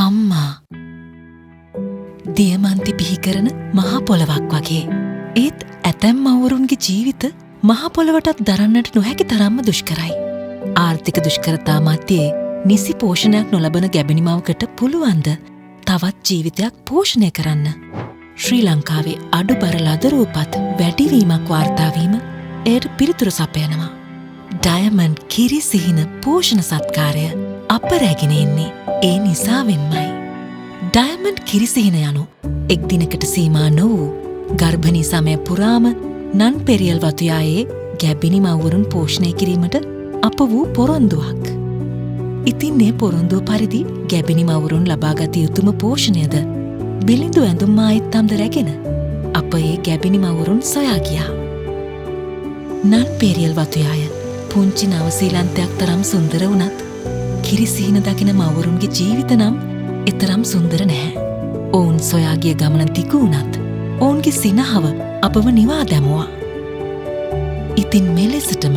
අම්මා දියමන්ති බිහි කරන මහ පොළවක් වගේ. ඒත් ඇතැම් මව්වරුන්ගේ ජීවිත මහ පොළවටත් දරන්නට නොහැකි තරම්ම දුෂ්කරයි. ආර්ථික දුෂ්කරතා මැද්දේ නිසි පෝෂණයක් නොලබන ගැබිණි මවකට පුළුවන්ද තවත් ජීවිතයක් පෝෂණය කරන්න? ශ්‍රී ලංකාවේ අඩුබර ලදරුවපත් වැඩිවීමක් වාර්තා වීම එයට පිළිතුරු සපයනවා. ඩයමන්ඩ් කිරි සිහින පෝෂණ සත්කාරය අප රැගෙන එන්නේ ඒ නිසාවෙන්මයි. ඩයමන්ඩ් කිරි සිහින යනු එක් දිනකට සීමා නොවූ ගර්භණී සමය පුරාම නන් පෙරියල් වතුයායේ ගැබිණි මව්වරුන් පෝෂණය කිරීමට අප වූ පොරොන්දුවක්. ඉතින් මේ පොරොන්දුව පරිදි ගැබිණි මව්වරුන් ලබාගත යුතුම පෝෂණයද බිලිඳු ඇඳුම් මායිත්තම්ද රැගෙන අප ඒ ගැබිණි මව්වරුන් සොයා ගියා. නන් පෙරියල් වතුයාය පුංචි නවසීලන්තයක් තරම් සුන්දර වුණත් කිරිසිහින දකින මව්වරුන්ගේ ජීවිත නම් එතරම් සුන්දර නැහැ. ඔවුන් සොයා ගිය ගමන දිගු වුණත් ඔවුන්ගේ සිනහව අපව නිවා දැමුවා. ඉතින් මෙලෙසටම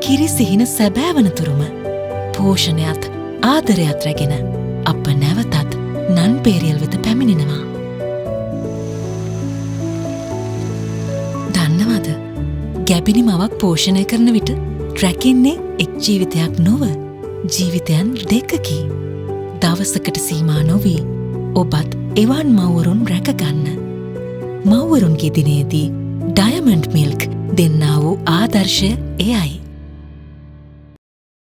කිරිසිහින සැබෑවන තුරුම පෝෂණයත් ආදරයත් රැගෙන අප නැවතත් නන් පේරියල් වෙත පැමිණෙනවා. දන්නවද? ගැබිණි මවක් පෝෂණය කරන විට රැකෙන්නේ එක් ජීවිතයක් නොව ජීවිතයන් දෙකකි. දවසකට සීමා නොවී ඔබත් එවන් මව්වරුන් රැකගන්න. මව්වරුන්ගේ දිනයේදී ඩයමන්ඩ් මිල්ක් දෙන්නා වූ ආදර්ශය එයයි.